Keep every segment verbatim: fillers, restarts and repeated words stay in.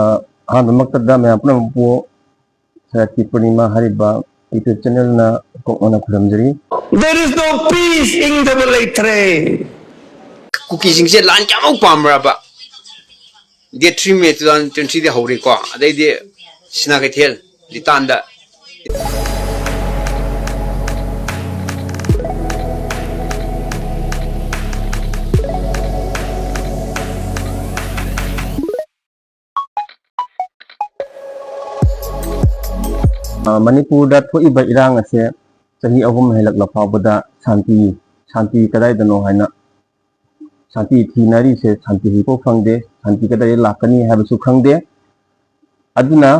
ꯑꯍꯥꯟꯕꯃꯛꯇꯗ ꯃꯌꯥꯝ ꯄꯨꯝꯅꯃꯛꯄꯨ ꯁꯔꯠꯀꯤ ꯄꯨꯔꯅꯤꯃꯥ ꯍꯥꯏꯔꯤꯕ YouTube ꯆꯦꯅꯦꯜꯅ ꯀꯣꯛꯅꯅ ꯈꯨꯔꯨꯝꯖꯔꯤ꯫ There is no peace, ꯏꯪꯗꯕ ꯂꯩꯇ꯭ꯔꯦ꯫ ꯀꯨꯀꯤꯁꯤꯡꯁꯦ ꯂꯥꯟ ꯀꯌꯥꯃꯨꯛ ꯄꯥꯝꯕ꯭ꯔꯕ? Date three May two thousand twenty three ꯗꯤ ꯍꯧꯔꯦꯀꯣ, ꯑꯗꯩꯗꯤ ꯁꯤꯅꯥ ꯀꯩꯊꯦꯜ, ꯂꯤꯇꯥꯟꯗ꯫ ꯑ, ꯃꯅꯤꯄꯨꯔꯗ ꯊꯣꯛꯏꯕ ꯏꯔꯥꯡ ꯑꯁꯦ ꯆꯍꯤ ꯑꯍꯨꯝ ꯍꯦꯜꯂꯛꯂ ꯐꯥꯎꯕꯗ ꯁꯥꯟꯇꯤ, ꯁꯥꯟꯇꯤ ꯀꯗꯥꯏꯗꯅꯣ ꯍꯥꯏꯅ, ꯁꯥꯟꯇꯤ ꯊꯤꯅꯔꯤꯁꯦ ꯁꯥꯟꯇꯤ ꯍꯧꯖꯤꯛꯐꯥꯎ ꯐꯪꯗꯦ꯫ ꯁꯥꯟꯇꯤ ꯀꯗꯥꯏꯗ ꯂꯥꯛꯀꯅꯤ ꯍꯥꯏꯕꯁꯨ ꯈꯪꯗꯦ꯫ ꯑꯗꯨꯅ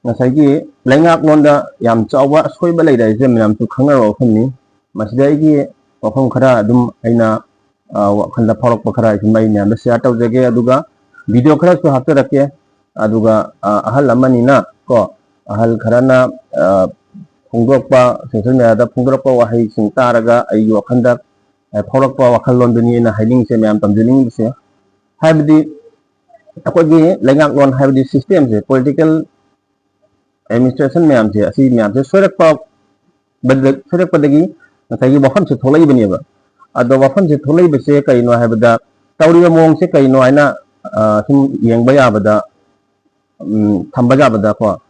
ꯉꯁꯥꯏꯒꯤ ꯂꯩꯉꯥꯛꯂꯣꯟꯗ ꯌꯥꯝ ꯆꯥꯎꯕ ꯑꯁꯣꯏꯕ ꯂꯩꯔꯦ ꯍꯥꯏꯁꯦ ꯃꯌꯥꯝꯁꯨ ꯈꯪꯅꯔꯕ ꯋꯥꯐꯝꯅꯤ꯫ ꯃꯁꯤꯗ ꯑꯩꯒꯤ ꯋꯥꯐꯝ ꯈꯔ ꯑꯗꯨꯝ ꯑꯩꯅ, ꯑ, ꯋꯥꯈꯜꯗ ꯐꯥꯎꯔꯛꯄ ꯈꯔ ꯑꯩꯁꯨ ꯑꯩ ꯃꯌꯥꯝꯗ ꯁꯤꯌꯥꯔ ꯇꯧꯖꯒꯦ, ꯑꯗꯨꯒ ꯚꯤꯗꯤꯑꯣ ꯈꯔꯁꯨ ꯍꯥꯞꯆꯔꯛꯀꯦ꯫ ꯑꯗꯨꯒ, ꯑ, ꯑꯍꯜ ꯑꯃꯅꯤꯅ ꯀꯣ, ꯑꯍꯜ ꯈꯔꯅ, ꯑ, ꯐꯣꯡꯗꯣꯔꯛꯄ, ꯁꯣꯁꯦꯜ ꯃꯦꯗꯤꯌꯥꯗ ꯐꯣꯡꯗꯣꯔꯛꯄ ꯋꯥꯍꯩꯁꯤꯡ ꯇꯥꯔꯒ ꯑꯩꯒꯤ ꯋꯥꯈꯜꯗ, ꯑ, ꯐꯥꯎꯔꯛꯄ ꯋꯥꯈꯜꯂꯣꯟꯗꯨꯅꯤ ꯑꯩꯅ ꯍꯥꯏꯅꯤꯡꯉꯤꯁꯦ, ꯃꯌꯥꯝ ꯇꯝꯖꯅꯤꯡꯉꯤꯁꯦ꯫ ꯍꯥꯏꯕꯗꯤ ꯑꯩꯈꯣꯏꯒꯤ ꯂꯩꯉꯥꯛꯂꯣꯟ ꯍꯥꯏꯕꯗꯤ ꯁꯤꯁꯇꯦꯝꯁꯦ, ꯄꯣꯂꯤꯇꯤꯀꯦꯜ ꯑꯦꯗꯃꯤꯅꯤꯁꯇ꯭ꯔꯦꯁꯟ ꯃꯌꯥꯝꯁꯦ, ꯑꯁꯤ ꯃꯌꯥꯝꯁꯦ ꯁꯣꯏꯔꯛꯄ ꯕꯗ-, ꯁꯣꯏꯔꯛꯄꯗꯒꯤ ꯉꯁꯥꯏꯒꯤ ꯋꯥꯐꯝꯁꯦ ꯊꯣꯛꯂꯛꯏꯕꯅꯦꯕ꯫ ꯑꯗꯣ ꯋꯥꯐꯝꯁꯦ ꯊꯣꯛꯂꯛꯏꯕꯁꯦ ꯀꯩꯅꯣ ꯍꯥꯏꯕꯗ, ꯇꯧꯔꯤꯕ ꯃꯑꯣꯡꯁꯦ ꯀꯩꯅꯣ ꯍꯥꯏꯅ, ꯑ, ꯁꯨꯝ ꯌꯦꯡꯕ ꯌꯥꯕꯗ, ꯎꯝ, ꯊꯝꯕ ꯌꯥꯕꯗꯀꯣ,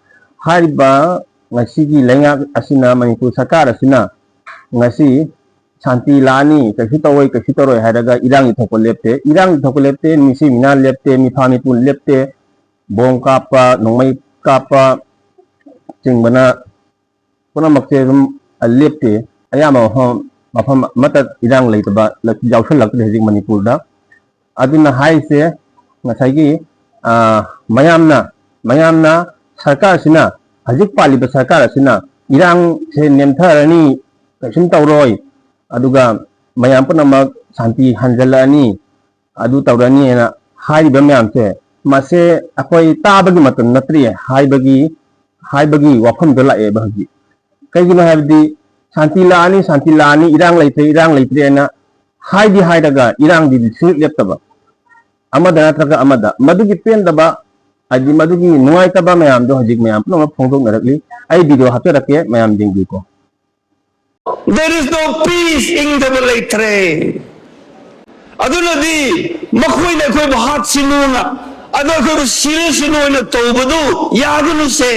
ꯍꯥꯏꯔꯤꯕ ꯉꯁꯤꯒꯤ ꯂꯩꯉꯥꯛ ꯑꯁꯤꯅ, ꯃꯅꯤꯄꯨꯔ ꯁꯔꯀꯥꯔ ꯑꯁꯤꯅ ꯉꯁꯤ ꯁꯥꯟꯇꯤ ꯂꯥꯛꯑꯅꯤ, ꯀꯩꯁꯨ ꯇꯧꯔꯣꯏ, ꯀꯩꯁꯨ ꯇꯧꯔꯣꯏ ꯍꯥꯏꯔꯒ ꯏꯔꯥꯡꯗꯤ ꯊꯣꯛꯄ ꯂꯦꯞꯇꯦ, ꯏꯔꯥꯡꯗꯤ ꯊꯣꯛꯄ ꯂꯦꯞꯇꯦ, ꯃꯤꯁꯤ ꯃꯤꯅꯥ ꯂꯦꯞꯇꯦ, ꯃꯤꯐꯥ ꯃꯤꯄꯨ ꯂꯦꯞꯇꯦ, ꯕꯣꯝ ꯀꯥꯞꯄ, ꯅꯣꯡꯃꯩ ꯀꯥꯞꯄ ꯆꯤꯡꯕꯅ ꯄꯨꯝꯅꯃꯛꯁꯦ ꯑꯗꯨꯝ, ꯑ, ꯂꯦꯞꯇꯦ꯫ ꯑꯌꯥꯝꯕ ꯃꯐꯝ, ꯃꯐꯝ ꯑꯃꯠꯇ ꯏꯔꯥꯡ ꯂꯩꯇꯕ ꯂ-, ꯌꯥꯎꯁꯜꯂꯛꯇ꯭ꯔꯦ ꯍꯧꯖꯤꯛ ꯃꯅꯤꯄꯨꯔꯗ꯫ ꯑꯗꯨꯅ ꯍꯥꯏꯔꯤꯁꯦ ꯉꯁꯥꯏꯒꯤ, ꯑ, ꯃꯌꯥꯝꯅ, ꯃꯌꯥꯝꯅ ꯁꯔꯀꯥꯔꯁꯤꯅ, ꯍꯧꯖꯤꯛ ꯄꯥꯜꯂꯤꯕ ꯁꯔꯀꯥꯔ ꯑꯁꯤꯅ ꯏꯔꯥꯡꯁꯦ ꯅꯦꯝꯊꯔꯅꯤ, ꯀꯩꯁꯨꯝ ꯇꯧꯔꯣꯏ, ꯑꯗꯨꯒ ꯃꯌꯥꯝ ꯄꯨꯝꯅꯃꯛ ꯁꯥꯟꯇꯤ ꯍꯟꯖꯜꯂꯛꯑꯅꯤ, ꯑꯗꯨ ꯇꯧꯔꯅꯤꯅ ꯍꯥꯏꯔꯤꯕ ꯃꯌꯥꯝꯁꯦ, ꯃꯁꯦ ꯑꯩꯈꯣꯏ ꯇꯥꯕꯒꯤ ꯃꯇꯝ ꯅꯠꯇ꯭ꯔꯤ ꯍꯥꯏꯕꯒꯤ, ꯍꯥꯏꯕꯒꯤ ꯋꯥꯐꯝꯗꯣ ꯂꯥꯛꯑꯦꯕ ꯍꯧꯖꯤꯛ꯫ ꯀꯩꯒꯤꯅꯣ ꯍꯥꯏꯕꯗꯤ ꯁꯥꯟꯇꯤ ꯂꯥꯛꯑꯅꯤ, ꯁꯥꯟꯇꯤ ꯂꯥꯛꯑꯅꯤ, ꯏꯔꯥꯡ ꯂꯩꯇ꯭ꯔꯦ, ꯏꯔꯥꯡ ꯂꯩꯇ꯭ꯔꯦꯅ ꯍꯥꯏꯗꯤ ꯍꯥꯏꯔꯒ ꯏꯔꯥꯡꯗꯤ ꯁꯨꯡꯂꯦꯞ ꯂꯦꯞꯇꯕ, ꯑꯃꯗ ꯅꯠꯇ꯭ꯔꯒ ꯑꯃꯗ꯫ ꯃꯗꯨꯒꯤ ꯄꯦꯟꯗꯕ ꯍꯥꯏꯗꯤ ꯃꯗꯨꯒꯤ ꯅꯨꯡꯉꯥꯏꯇꯕ ꯃꯌꯥꯝꯗꯣ ꯍꯧꯖꯤꯛ ꯃꯌꯥꯝ ꯄꯨꯝꯅꯃꯛ ꯐꯣꯡꯗꯣꯛꯅꯔꯛꯂꯤ꯫ ꯑꯩ ꯚꯤꯗꯤꯑꯣ ꯍꯥꯞꯆꯔꯛꯀꯦ, ꯃꯌꯥꯝ ꯌꯦꯡꯕꯤꯌꯨꯀꯣ꯫ There is no peace, ꯏꯪꯗꯕ ꯂꯩꯇ꯭ꯔꯦ꯫ ꯑꯗꯨꯅꯗꯤ ꯃꯈꯣꯏꯅ ꯑꯩꯈꯣꯏꯕꯨ ꯍꯥꯠꯁꯤꯅꯨꯅ, ꯑꯗꯣ ꯑꯩꯈꯣꯏꯕꯨ ꯁꯤꯔꯁꯤꯅꯨ ꯑꯣꯏꯅ ꯇꯧꯕꯗꯨ ꯌꯥꯒꯅꯨꯁꯦ꯫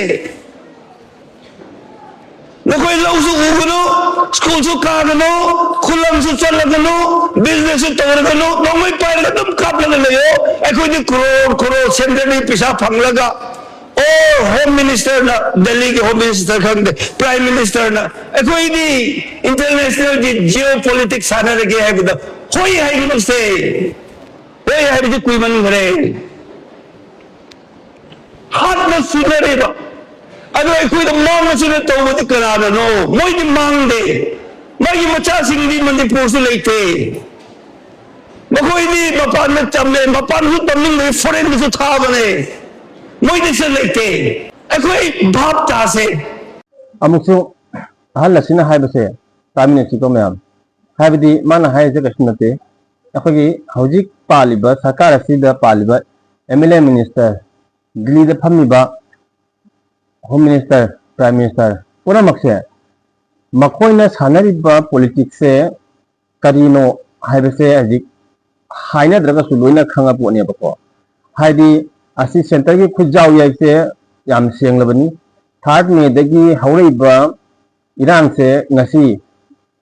ꯅꯈꯣꯏ ꯂꯧꯁꯨ ꯎꯒꯅꯨ, ꯁ꯭ꯀꯨꯜꯁꯨ ꯀꯥꯒꯅꯨ, ꯈꯨꯂꯪꯁꯨ ꯆꯠꯂꯒꯅꯨ, ꯕꯤꯖꯤꯅꯦꯁꯁꯨ ꯇꯧꯔꯒꯅꯨ, ꯅꯣꯡꯃꯩ ꯄꯥꯏꯔꯒ ꯑꯗꯨꯝ ꯀꯥꯞꯂꯒ ꯂꯩꯌꯣ꯫ ꯑꯩꯈꯣꯏꯗꯤ ꯀ꯭ꯔꯣꯔ ꯀ꯭ꯔꯣꯔ ꯁꯦꯟꯇꯔꯗꯒꯤ ꯄꯩꯁꯥ ꯐꯪꯂꯒ, ꯑꯣ, ꯍꯣꯝ ꯃꯤꯅꯤꯁꯇꯔꯅ, ꯗꯦꯜꯂꯤꯒꯤ ꯍꯣꯝ ꯃꯤꯅꯤꯁꯇꯔ ꯈꯪꯗꯦ, ꯄ꯭ꯔꯥꯏꯝ ꯃꯤꯅꯤꯁꯇꯔꯅ ꯑꯩꯈꯣꯏꯗꯤ ꯏꯟꯇꯔꯅꯦꯁꯅꯦꯜꯒꯤ ꯖꯤꯑꯣ ꯄꯣꯂꯤꯇꯤꯛꯁ ꯁꯥꯟꯅꯔꯒꯦ ꯍꯥꯏꯕꯗ ꯍꯣꯏ ꯍꯥꯏꯒꯅꯨꯁꯦ꯫ ꯍꯣꯏ ꯍꯥꯏꯕꯗꯤ ꯀꯨꯏꯃꯟꯈ꯭ꯔꯦ꯫ ꯍꯥꯠꯅ ꯁꯨꯅꯔꯦꯕ꯫ ꯑꯗꯣ ꯑꯩꯈꯣꯏꯗ ꯃꯥꯡꯉꯁꯤꯅ ꯇꯧꯕꯗꯤ ꯀꯅꯥꯅꯅꯣ? ꯃꯣꯏꯗꯤ ꯃꯥꯡꯗꯦ꯫ ꯃꯥꯒꯤ ꯃꯆꯥꯁꯤꯡꯗꯤ ꯃꯅꯤꯄꯨꯔꯁꯨ ꯂꯩꯇꯦ꯫ ꯃꯈꯣꯏꯗꯤ ꯃꯄꯥꯟꯗ ꯇꯝꯃꯦ, ꯃꯄꯥꯟꯁꯨ ꯇꯝꯅꯤꯡꯗꯦ, ꯐꯣꯔꯦꯟꯗꯁꯨ ꯊꯥꯕꯅꯦ꯫ ꯃꯣꯏꯗꯁꯨ ꯂꯩꯇꯦ꯫ ꯑꯩꯈꯣꯏ ꯚꯥꯞ ꯇꯥꯁꯦ꯫ ꯑꯃꯨꯛꯁꯨ ꯑꯍꯜ ꯑꯁꯤꯅ ꯍꯥꯏꯕꯁꯦ ꯇꯥꯃꯤꯟꯅꯁꯤꯀꯣ ꯃꯌꯥꯝ꯫ ꯍꯥꯏꯕꯗꯤ ꯃꯥꯅ ꯍꯥꯏꯔꯤꯁꯦ ꯀꯩꯁꯨ ꯅꯠꯇꯦ꯫ ꯑꯩꯈꯣꯏꯒꯤ ꯍꯧꯖꯤꯛ ꯄꯥꯜꯂꯤꯕ ꯁꯔꯀꯥꯔ ꯑꯁꯤꯗ ꯄꯥꯜꯂꯤꯕ ꯑꯦꯝ ꯑꯦꯜ ꯑꯦ ꯃꯤꯅꯤꯁꯇꯔ, ꯗꯤꯜꯂꯤꯗ ꯐꯝꯃꯤꯕ ꯍꯣꯝ ꯃꯤꯅꯤꯁꯇꯔ, ꯄ꯭ꯔꯥꯏꯝ ꯃꯤꯅꯤꯁꯇꯔ ꯄꯨꯝꯅꯃꯛꯁꯦ ꯃꯈꯣꯏꯅ ꯁꯥꯟꯅꯔꯤꯕ ꯄꯣꯂꯤꯇꯤꯛꯁꯁꯦ ꯀꯔꯤꯅꯣ ꯍꯥꯏꯕꯁꯦ ꯍꯧꯖꯤꯛ ꯍꯥꯏꯅꯗ꯭ꯔꯒꯁꯨ ꯂꯣꯏꯅ ꯈꯪꯉ ꯄꯣꯠꯅꯦꯕꯀꯣ꯫ ꯍꯥꯏꯗꯤ ꯑꯁꯤ ꯁꯦꯟꯇꯔꯒꯤ ꯈꯨꯠ ꯌꯥꯎꯔꯤ ꯍꯥꯏꯕꯁꯦ ꯌꯥꯝ ꯁꯦꯡꯂꯕꯅꯤ꯫ ꯊꯥꯔꯠ ꯃꯦꯗꯒꯤ ꯍꯧꯔꯛꯏꯕ ꯏꯔꯥꯡꯁꯦ ꯉꯁꯤ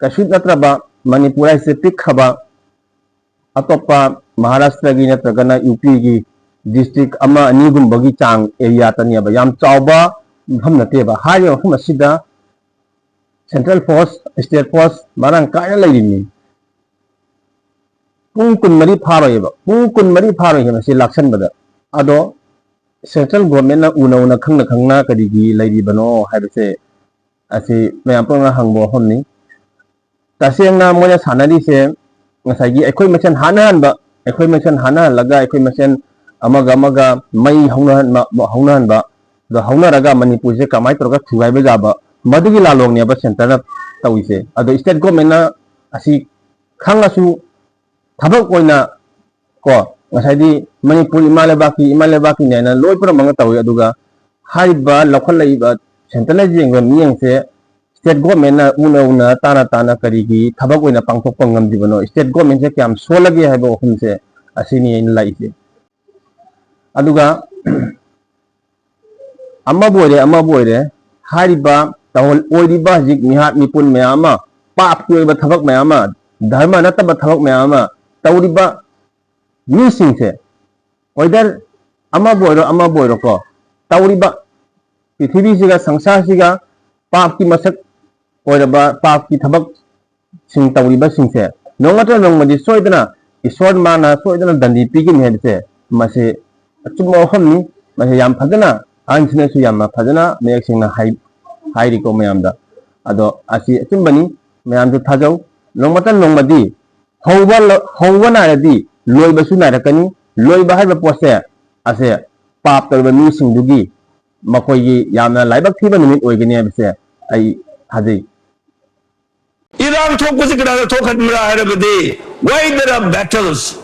ꯀꯩꯁꯨ ꯅꯠꯇ꯭ꯔꯕ ꯃꯅꯤꯄꯨꯔ ꯍꯥꯏꯁꯦ ꯄꯤꯛꯈ꯭ꯔꯕ ꯑꯇꯣꯞꯄ ꯃꯍꯥꯔꯥꯁꯇ꯭ꯔꯒꯤ ꯅꯠꯇ꯭ꯔꯒꯅ ꯌꯨ ꯄꯤꯒꯤ ꯗꯤꯁꯇ꯭ꯔꯤꯛ ꯑꯃ ꯑꯅꯤꯒꯨꯝꯕꯒꯤ ꯆꯥꯡ ꯑꯦꯔꯤꯌꯥꯇꯅꯦꯕ, ꯌꯥꯝ ꯆꯥꯎꯕ ꯃꯐꯝ ꯅꯠꯇꯦꯕ꯫ ꯍꯥꯏꯔꯤꯕ ꯃꯐꯝ ꯑꯁꯤꯗ ꯁꯦꯟꯇ꯭ꯔꯦꯜ ꯐꯣꯔꯁ, ꯁ꯭ꯇꯦꯠ ꯐꯣꯔꯁ ꯃꯔꯥꯡ ꯀꯥꯏꯅ ꯂꯩꯔꯤꯕꯅꯤ꯫ ꯄꯨꯡ ꯀꯨꯟꯃꯔꯤ ꯐꯥꯔꯣꯏꯕ, ꯄꯨꯡ ꯀꯨꯟꯃꯔꯤ ꯐꯥꯔꯣꯏꯕ ꯃꯁꯤ ꯂꯥꯛꯁꯟꯕꯗ꯫ ꯑꯗꯣ ꯁꯦꯟꯇ꯭ꯔꯦꯜ ꯒꯣꯔꯃꯦꯟꯅ ꯎꯅ ꯎꯅ ꯈꯪꯅ ꯈꯪꯅ ꯀꯔꯤꯒꯤ ꯂꯩꯔꯤꯕꯅꯣ ꯍꯥꯏꯕꯁꯦ ꯑꯁꯤ ꯃꯌꯥꯝ ꯄꯨꯝꯅꯃꯛꯅ ꯍꯪꯕ ꯋꯥꯐꯝꯅꯤ꯫ ꯇꯁꯦꯡꯅ ꯃꯣꯏꯅ ꯁꯥꯟꯅꯔꯤꯁꯦ ꯉꯁꯥꯏꯒꯤ ꯑꯩꯈꯣꯏ ꯃꯁꯦꯟ ꯍꯥꯠꯅꯍꯟꯕ, ꯑꯩꯈꯣꯏ ꯃꯁꯦꯟ ꯍꯥꯠꯅꯍꯜꯂꯒ ꯑꯩꯈꯣꯏ ꯃꯁꯦꯟ ꯑꯃꯒ ꯑꯃꯒ ꯃꯩ ꯍꯧꯅꯍꯟꯕ, ꯍꯧꯅꯍꯟꯕ, ꯑꯗꯣ ꯍꯧꯅꯔꯒ ꯃꯅꯤꯄꯨꯔꯁꯦ ꯀꯃꯥꯏꯅ ꯇꯧꯔꯒ ꯊꯨꯒꯥꯏꯕ ꯌꯥꯕ, ꯃꯗꯨꯒꯤ ꯂꯥꯂꯣꯡꯅꯦꯕ ꯁꯦꯟꯇꯔꯅ ꯇꯧꯔꯤꯁꯦ꯫ ꯑꯗꯣ ꯁ꯭ꯇꯦꯠ ꯒꯣꯔꯃꯦꯟꯅ ꯑꯁꯤ ꯈꯪꯉꯁꯨ ꯊꯕꯛ ꯑꯣꯏꯅ ꯀꯣ ꯉꯁꯥꯏꯗꯤ ꯃꯅꯤꯄꯨꯔ ꯏꯃꯥ ꯂꯩꯕꯥꯛꯀꯤ, ꯏꯃꯥ ꯂꯩꯕꯥꯛꯀꯤꯅꯦꯅ ꯂꯣꯏ ꯄꯨꯝꯅꯃꯛꯅ ꯇꯧꯏ꯫ ꯑꯗꯨꯒ ꯍꯥꯏꯔꯤꯕ ꯂꯧꯈꯠꯂꯛꯏꯕ centralꯗ ꯌꯦꯡꯕ ꯃꯤꯌꯦꯡꯁꯦ state governmentꯅ ꯎꯅ ꯎꯅ, ꯇꯥꯅ ꯇꯥꯅ ꯀꯔꯤꯒꯤ ꯊꯕꯛ ꯑꯣꯏꯅ ꯄꯥꯡꯊꯣꯛꯄ ꯉꯝꯗ꯭ꯔꯤꯕꯅꯣ? State governmentꯁꯦ ꯀꯌꯥꯝ ꯁꯣꯜꯂꯒꯦ ꯍꯥꯏꯕ ꯋꯥꯐꯝꯁꯦ ꯑꯁꯤꯅꯤ ꯑꯩꯅ ꯂꯥꯛꯏꯁꯦ꯫ ꯑꯗꯨꯒ ꯑꯃꯕꯨ ꯑꯣꯏꯔꯦ, ꯑꯃꯕꯨ ꯑꯣꯏꯔꯦ, ꯍꯥꯏꯔꯤꯕ ꯇꯧꯍꯜ-, ꯑꯣꯏꯔꯤꯕ ꯍꯧꯖꯤꯛ ꯃꯤꯍꯥꯠ ꯃꯤꯄꯨꯟ ꯃꯌꯥꯝ ꯑꯃ, ꯄꯥꯞꯀꯤ ꯑꯣꯏꯕ ꯊꯕꯛ ꯃꯌꯥꯝ ꯑꯃ, ꯙꯔꯃ ꯅꯠꯇꯕ ꯊꯕꯛ ꯃꯌꯥꯝ ꯑꯃ ꯇꯧꯔꯤꯕ ꯃꯤꯁꯤꯡꯁꯦ, whether ꯑꯃꯕꯨ ꯑꯣꯏꯔꯣ, ꯑꯃꯕꯨ ꯑꯣꯏꯔꯣꯀꯣ, ꯇꯧꯔꯤꯕ ꯄ꯭ꯔꯤꯊꯤꯕꯤꯁꯤꯒ ꯁꯪꯁꯥꯔꯁꯤꯒ ꯄꯥꯞꯀꯤ ꯃꯁꯛ ꯑꯣꯏꯔꯕ ꯄꯥꯞꯀꯤ ꯊꯕꯛꯁꯤꯡ ꯇꯧꯔꯤꯕꯁꯤꯡꯁꯦ ꯅꯣꯡꯃ ꯅꯠꯇ꯭ꯔꯒ ꯅꯣꯡꯃꯗꯤ ꯁꯣꯏꯗꯅ ꯏꯁꯣꯔ ꯃꯥꯅ ꯁꯣꯏꯗꯅ ꯗꯟꯗꯤ ꯄꯤꯒꯅꯤ ꯍꯥꯏꯕꯁꯦ, ꯃꯁꯤ ꯑꯆꯨꯝꯕ ꯋꯥꯐꯝꯅꯤ꯫ ꯃꯁꯤ ꯌꯥꯝ ꯐꯖꯅ ꯑꯍꯟꯁꯤꯅꯁꯨ ꯌꯥꯝꯅ ꯐꯖꯅ ꯃꯌꯦꯛ ꯁꯦꯡꯅ ꯍꯥꯏ-, ꯍꯥꯏꯔꯤꯀꯣ ꯃꯌꯥꯝꯗ꯫ ꯑꯗꯣ ꯑꯁꯤ ꯑꯆꯨꯝꯕꯅꯤ, ꯃꯌꯥꯝꯁꯨ ꯊꯥꯖꯧ꯫ ꯅꯣꯡꯃꯇ ꯅꯣꯡꯃꯗꯤ ꯍꯧꯕ ꯂ-, ꯍꯧꯕ ꯅꯥꯏꯔꯗꯤ ꯂꯣꯏꯕꯁꯨ ꯅꯥꯏꯔꯛꯀꯅꯤ꯫ ꯂꯣꯏꯕ ꯍꯥꯏꯕ ꯄꯣꯠꯁꯦ ꯑꯁꯦ ꯄꯥꯞ ꯇꯧꯔꯤꯕ ꯃꯤꯁꯤꯡꯗꯨꯒꯤ ꯃꯈꯣꯏꯒꯤ ꯌꯥꯝꯅ ꯂꯥꯏꯕꯛ ꯊꯤꯕ ꯅꯨꯃꯤꯠ ꯑꯣꯏꯒꯅꯤ ꯍꯥꯏꯕꯁꯦ ꯑꯩ ꯊꯥꯖꯩ꯫ ꯏꯔꯥꯡ ꯊꯣꯛꯄꯁꯤ ꯀꯅꯥꯅ ꯊꯣꯛꯍꯟꯕ꯭ꯔꯥ ꯍꯥꯏꯔꯕꯗꯤ, why there are battles?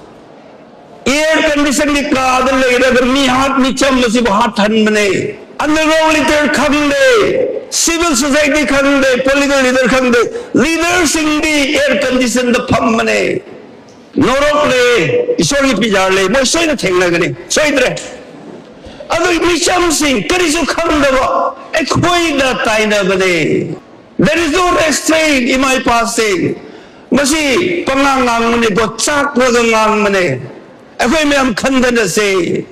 Air conditionꯒꯤ ꯀꯥꯗ ꯂꯩꯔꯒ ꯃꯤꯍꯥꯠ ꯃꯤꯆꯝ ꯑꯁꯤꯕꯨ ꯍꯥꯠꯍꯟꯕꯅꯦ꯫ Underground leader ꯈꯪꯗꯦ, civil society ꯈꯪꯗꯦ, political leader ꯈꯪꯗꯦ, leaderꯁꯤꯡꯗꯤ air conditionꯗ ꯐꯝꯕꯅꯦ꯫ ꯅꯣꯔꯣꯛ ꯂꯩ, ꯏꯁꯣꯔꯒꯤ ꯄꯤꯖꯥꯔ ꯂꯩ, ꯃꯣꯏ ꯁꯣꯏꯅ ꯊꯦꯡꯅꯒꯅꯤ, ꯁꯣꯏꯗ꯭ꯔꯦ꯫ ꯑꯗꯨ ꯃꯤꯆꯝꯁꯤꯡ ꯀꯔꯤꯁꯨ ꯈꯪꯗꯕ ꯑꯩꯈꯣꯏꯗ ꯇꯥꯏꯅꯕꯅꯦ꯫ There is no restraint, ꯏꯃꯥ ꯏꯄꯥꯁꯤꯡ꯫ ꯃꯁꯤ ꯄꯉꯥꯡ ꯉꯥꯡꯕꯅꯦꯀꯣ, ꯆꯥꯛꯂꯒ ꯉꯥꯡꯕꯅꯦ꯫ ꯑꯩꯈꯣꯏ ꯃꯌꯥꯝ ꯈꯟꯊꯅꯁꯦ꯫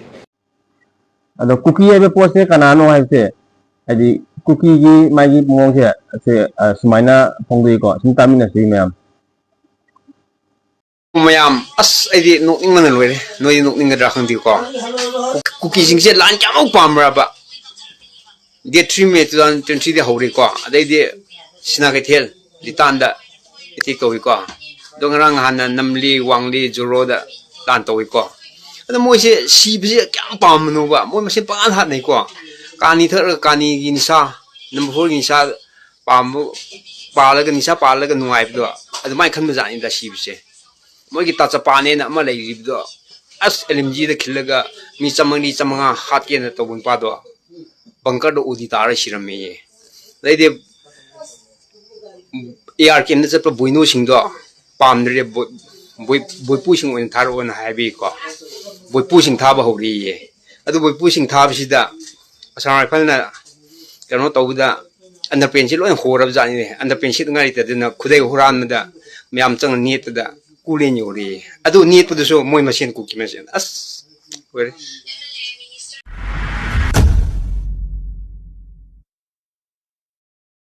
ꯑꯗꯣ ꯀꯨꯀꯤ ꯍꯥꯏꯕ ꯄꯣꯠꯁꯦ ꯀꯅꯥꯅꯣ ꯍꯥꯏꯕꯁꯦ, ꯍꯥꯏꯗꯤ ꯀꯨꯀꯤꯒꯤ ꯃꯥꯒꯤ ꯃꯑꯣꯡꯁꯦ ꯁꯦ, ꯑ, ꯁꯨꯃꯥꯏꯅ ꯐꯣꯡꯗꯣꯛꯏꯀꯣ꯫ ꯁꯨꯝ ꯇꯥꯃꯤꯟꯅꯁꯤ ꯃꯌꯥꯝ꯫ ꯃꯌꯥꯝ, ꯑꯁ, ꯑꯩꯗꯤ ꯅꯣꯛꯅꯤꯡꯕꯅ ꯂꯣꯏꯔꯦ꯫ ꯅꯣꯏꯗꯤ ꯅꯣꯛꯅꯤꯡꯒꯗ꯭ꯔꯥ ꯈꯪꯗꯦꯀꯣ꯫ ꯀꯨꯀꯤꯁꯤꯡꯁꯦ ꯂꯥꯟ ꯀꯌꯥꯃꯨꯛ ꯄꯥꯝꯕ꯭ꯔꯕ? Date three May two thousand twenty three ꯗ ꯍꯧꯔꯦꯀꯣ꯫ ꯑꯗꯩꯗꯤ ꯁꯤꯅꯥ ꯀꯩꯊꯦꯜ, ꯂꯤꯇꯥꯟꯗ attack ꯇꯧꯏꯀꯣ꯫ ꯑꯗꯣ ꯉꯔꯥꯡ ꯅꯍꯥꯟꯅ ꯅꯝꯂꯤ, ꯋꯥꯡꯂꯤ, ꯖꯣꯔꯣꯗ ꯂꯥꯟ ꯇꯧꯏꯀꯣ꯫ ꯑꯗꯣ ꯃꯣꯏꯁꯦ ꯁꯤꯕꯁꯦ ꯀꯌꯥꯝ ꯄꯥꯝꯕꯅꯣꯕ? ꯃꯣꯏ ꯃꯁꯦꯟ ꯄꯪꯍꯥꯠ ꯍꯥꯠꯅꯩꯀꯣ꯫ ꯀꯥꯅꯤ ꯊꯛꯑꯒ ꯀꯥꯅꯤꯒꯤ ꯅꯤꯁꯥ, number four ꯒꯤ ꯅꯤꯁꯥ ꯄꯥꯝꯕ, ꯄꯥꯜꯂꯒ, ꯅꯤꯁꯥ ꯄꯥꯜꯂꯒ ꯅꯨꯡꯉꯥꯏꯕꯗꯣ, ꯑꯗꯨꯃꯥꯏꯅ ꯈꯟꯕꯖꯥꯠꯅꯤꯗ ꯁꯤꯕꯁꯦ꯫ ꯃꯣꯏꯒꯤ ꯇꯥ ꯆꯄꯥꯅꯦꯅ ꯑꯃ ꯂꯩꯔꯤꯕꯗꯣ, ꯑꯁ, ꯑꯦꯜ ꯑꯦꯝ ꯖꯤꯗ ꯈꯤꯜꯂꯒ ꯃꯤ ꯆꯥꯝꯃꯔꯤ ꯆꯥꯝꯃꯉꯥ ꯍꯥꯠꯀꯦꯅ ꯇꯧꯕ ꯅꯨꯄꯥꯗꯣ ꯕꯪꯀꯔꯗ ꯑꯣꯗꯤ ꯇꯥꯔ ꯁꯤꯔꯝꯃꯦꯌꯦ꯫ ꯑꯗꯩꯗꯤ ꯑꯦ ꯑꯥꯔ ꯀꯦꯝꯗ ꯆꯠꯄ ꯕꯣꯏꯅꯣꯁꯤꯡꯗꯣ ꯄꯥꯝꯗ꯭ꯔꯦ, ꯕꯣꯏ-, ꯕꯣꯏ-, ꯕꯣꯏꯄꯨꯁꯤꯡ ꯑꯣꯏꯅ ꯊꯥꯔꯛꯑꯣꯅ ꯍꯥꯏꯕꯤꯀꯣ꯫ ꯕꯣꯏꯄꯨꯁꯤꯡ ꯊꯥꯕ ꯍꯧꯔꯤꯌꯦ꯫ ꯑꯗꯨ ꯕꯣꯏꯄꯨꯁꯤꯡ ꯊꯥꯕꯁꯤꯗ ꯑꯁꯥꯝ ꯔꯥꯏꯐꯜꯅ ꯀꯩꯅꯣ ꯇꯧꯕꯗ ꯑꯟꯗꯔ ꯄꯦꯟꯁꯤ ꯂꯣꯏ ꯍꯣꯔꯕ ꯖꯥꯠꯅꯤꯅꯦ꯫ ꯑꯟꯗꯔ ꯄꯦꯟꯁꯤ ꯉꯥꯏ ꯂꯩꯇꯗꯅ ꯈꯨꯗꯩ ꯍꯨꯔꯥꯟꯕꯗ ꯃꯌꯥꯝ ꯆꯪꯅ ꯅꯦꯠꯄꯗ ꯀꯨꯂꯦꯟ ꯌꯧꯔꯛꯑꯦ꯫ ꯑꯗꯨ ꯅꯦꯠꯄꯗꯨꯁꯨ ꯃꯣꯏ ꯃꯁꯦꯟ, ꯀꯨꯀꯤ ꯃꯁꯦꯟ꯫ ꯑꯁ, ꯂꯣꯏꯔꯦ꯫